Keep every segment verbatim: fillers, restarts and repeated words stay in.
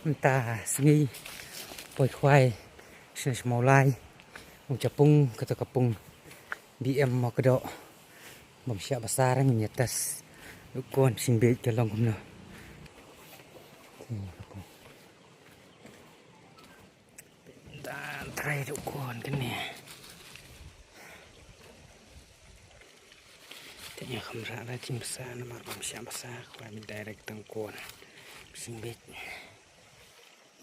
Mynta sngi poi khwai shane sha Mawlai. Ong cha pung kata ka pung B M mo ka doh. Bym shah basa, ngin ïa test. Dukon sing beit ka long kumno. Trai dukon kane. Te ïa kham rah da jingbasa namar bym shah basa, khwai beit direct tang kon. Sing beit.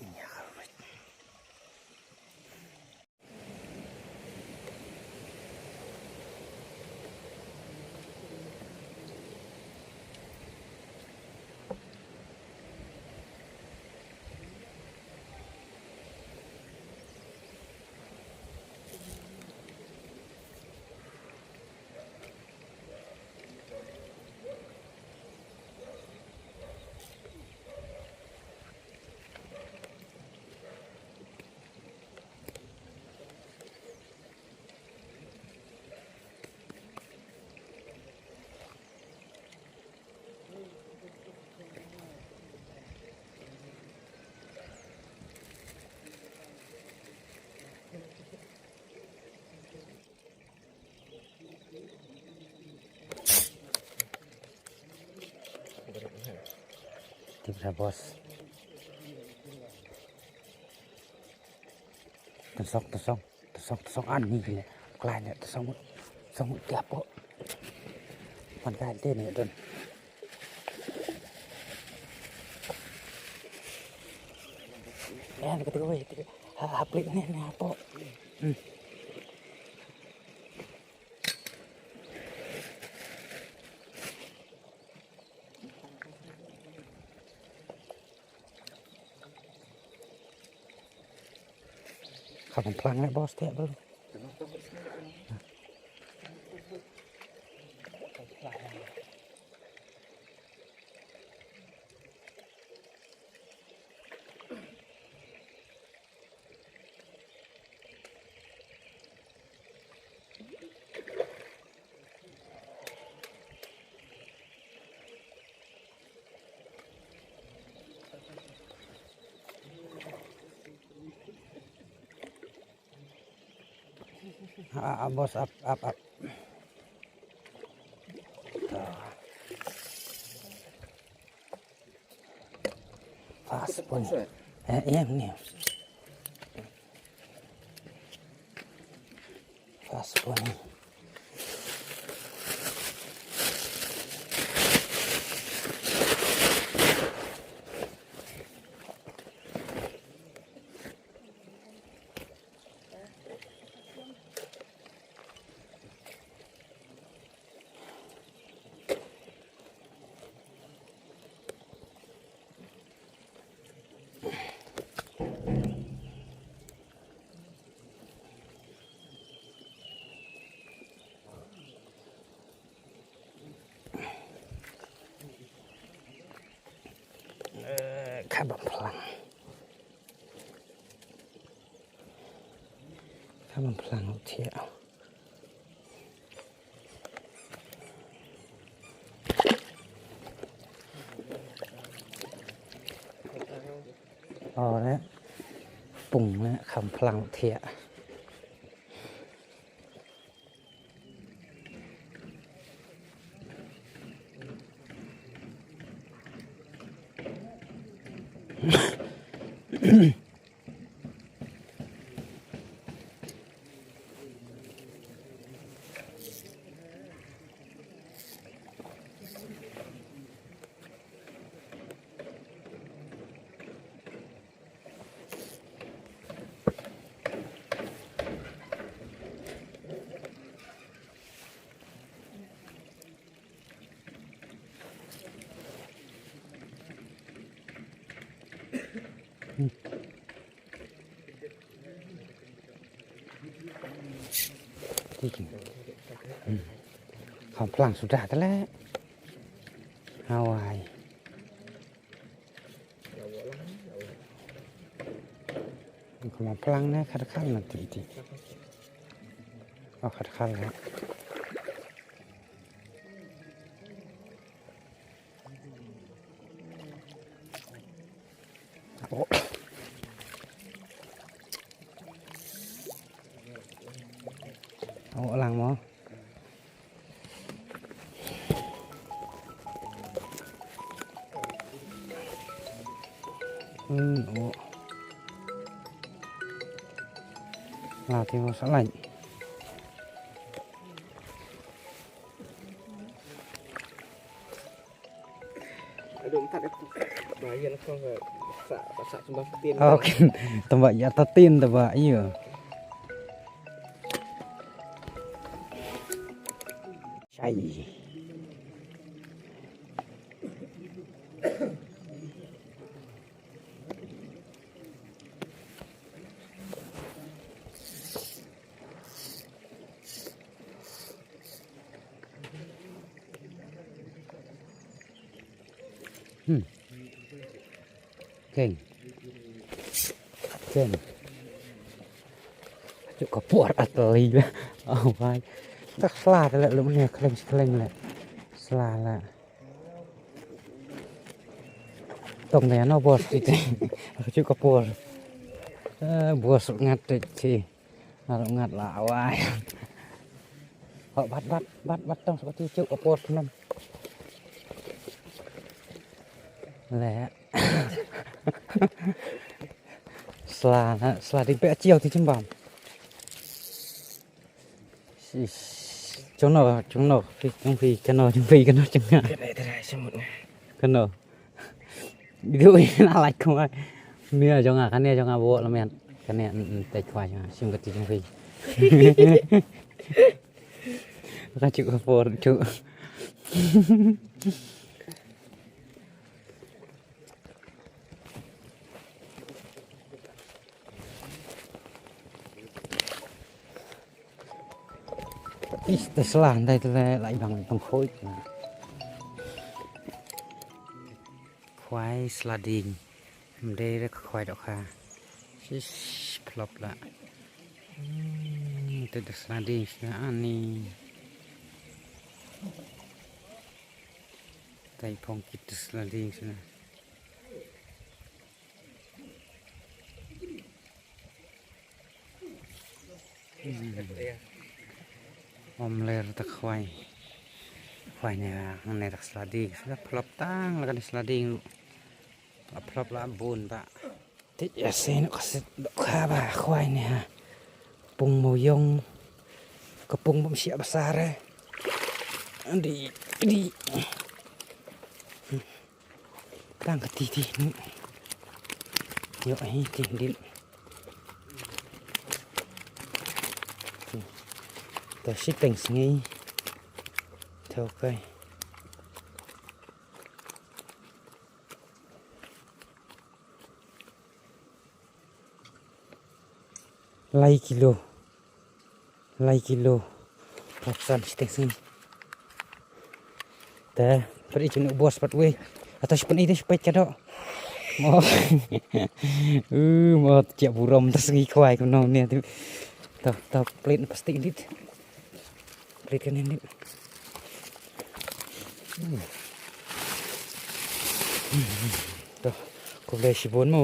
Ïa kham beit. Tip sa, boss. Tensok, tensok, tensok, tensok ani ne. Klai ne, tensok, tensok tiap po. Man ka te ne don. Ya, kata gue, ha, ha, plik ne, ne, po. Hmm. Kham plang ne, boss, te bro. Ah, ah, boss, ap, ap, ap. Fast pun. Eh, iya ni. Fast pun. Eh, kaba plang. Kaba plang u thiah. Ore pung ne kham plang thiah. Kham plang suda tale. Hawai. Kham plang ne khadkhal na ti ti. Oh, khadkhal ya. Oh, Lang mo. Hmm, oh. Lah, ti mo sa lai. Aduh, empat aku. Bayan aku ke sa sa sembah petin. Oh, kan. Tembak ya tatin tembak, iya. Cai. Hmm. Keng. Keng. Juk ka por atli lah. Oh, wai. Tak sla te leh lum ne kleng kleng leh. Sla leh. Tong ne no bos ti. Juk ka por. Eh, bos ngat te ti. Ngat ngat la wai. Hok bat bat bat bat tong sa ka ti juk ka por nam. Leh. Sla na, sla ding peh achiaw ti chimbam. Sis. Chong no, chong no, phi, chong phi, kano, chong phi, kano, chong nga. Kano, kano, chong nga. Kano. Idu ina like ko. Mia jong nga, kane jong nga bo lamen. Kane, mm, mm, tai khwa jong nga, sim kati jong phi. Ka chuk ka por chuk. Ih, te sla ndai te le lai bang tong khoi. Khwai sla ding. Mdei re khwai dok kha. Sis plop la. Hmm, te te sla ding sna ani. Tai phong kit te sla ding sna. Hmm. Om ler tak khwai. Khwai ne, ne tak sla ding. Sla plop tang la kan sla ding. Plop la bun ba. Te ya se no ka set dok kha ba khwai ne ha. Pung mo yong. Ka pung bam siap besar eh. Di, di. Tang ka ti ti. Yo, ai ti din. Ta shi teng sngi. Tau kai. Lai kilo. Lai kilo. Patsan shi teng sngi. Te, pari kinu bos pat wei. Atau shi pan ide shi pet kado. Mo. Uh, mo chia burom ta sngi khwai kuno ni tu. Tau, tau plate plastik dit. Plate kan ni. Hmm. Tau, ko boleh shibun mo.